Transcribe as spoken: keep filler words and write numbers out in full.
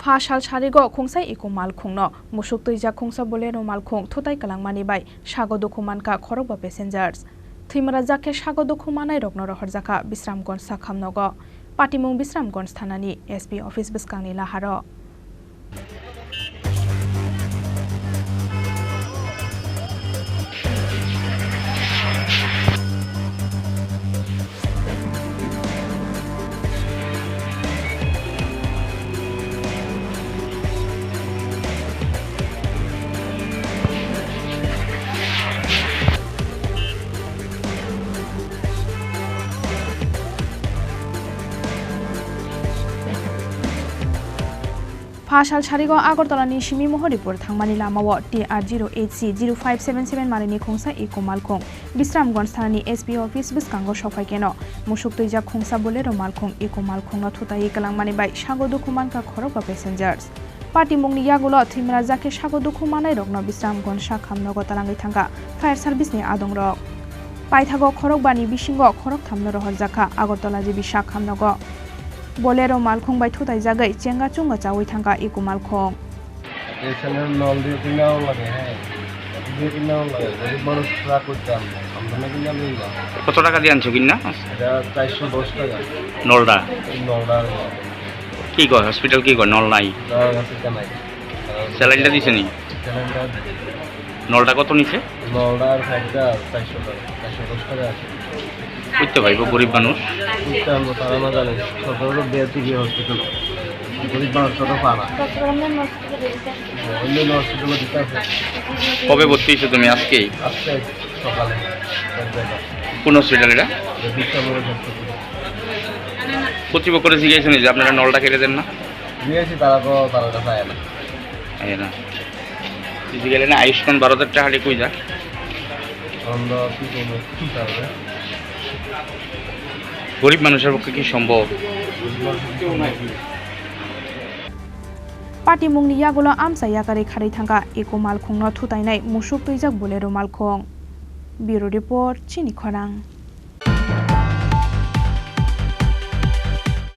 Pha sal sarigo khungsa eco malkhungno musuk twijak khungsa Bolero malkhung thutai kwlangmani bai sago dukhu mankha khorokba passengers. Thwimara jak khe sago dukhu manairokno rohorjakha Bisramganj sakhamnogo. Patimung Bisramganj thanani S P office bwskangni laharo. Pha sal sarigo Agartala ni simi Mohoripur thangmani lamao T R zero H C zero five seven seven manwini khungsa eco malkhung Bisramganj thanani S P office bwskango sokphai keno musuk twijak khungsa Bolero malkhung eco malkhungno thutai kwlangmani bai sago dukhu mankha khorokba passengers. Patimungni yagulo thwimara jak khe sago dukhu manairokno Bisramganj sakhamnogo talangwi thangkha fire service ni adongrok. Paithago khorokbani bisingo khorokthamno rohorjakha Agartala G B sakhamnogo. Bolero malkhung bai thutaijagwi chenga chunga chaui thangkha eco malkhung. Ese nol diye tinna lage hai. Diye tinna lage. Gorib manush khura koi kam. Amdana kinna loi na. কত টাকা দিয়ে আনছো কিনা? Eta charsho dos taka. নলডা? নলডা. কি কয় হসপিটাল কি কয়? নল নাই? Nol hospital nai. স্যালাইনটা দিছে নি? Saline ta. নলডা কত নিছে? Nol ta ar khaida charsho taka, charsho dos taka ase. Oi to bhai, bo gorib manush. Oi to amra tara na jani, sorkar oro bed diye hospital. Gorib manush to pana. Onno hospital o dite ase. কবে ভর্তি হইছো তুমি আজকেই? Ajke sokale. কোন হসপিটাল এটা? Bisramganj hospital. কর্তৃপক্ষরে জিজ্ঞাসা নেই যে আপনারা নলটা কেটে দেন না? জিজ্ঞাসা তারা তো তারা কাছে আয় না। আয় না। ফিজিক্যালি না আয়ুষ্মান ভারতের টাকাটি কই যায়? আমরা কি করবো? কি করবে? গরিব মানুষের পক্ষে কি সম্ভব? Patimungni yagulo amsa yakarwi kharwi thangkha eco malkhungno thutainai musuk twijak Bolero malkhung. Bureau Report, Chini Khorang.